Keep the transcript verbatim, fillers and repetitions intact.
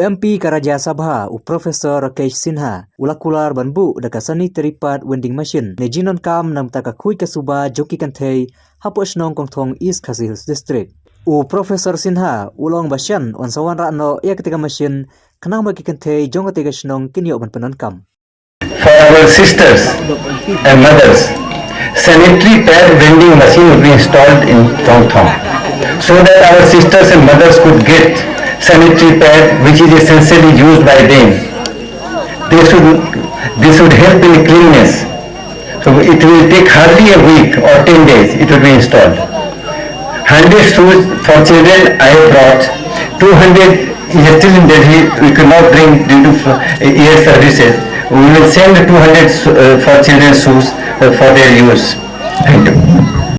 M P ka Rajya Sabha u Professor Rakesh Sinha u la kular ban buh da ka sanitary pad vending machine ne jingdonkam na bynta ka khuid ka suba jong ki kynthei hapoh shnong Kongthong, East Khasi Hills District. U Professor Sinha u la ong ba shen yn sa wanrah noh ïa katei ka machine khnang ba ki kynthei jong katei ka shnong kin ïoh ban pyndonkam. For our sisters and mothers, sanitary pad vending machine would be installed in Kongthong so that our sisters and mothers could get sanitary pad, which is essentially used by them. This would, this would help in cleanliness. So it will take hardly a week or ten days, it will be installed. Hundred shoes for children I have brought, two hundred is still in Delhi, we could not bring due to air services. We will send two hundred for children's shoes for their use. Thank you.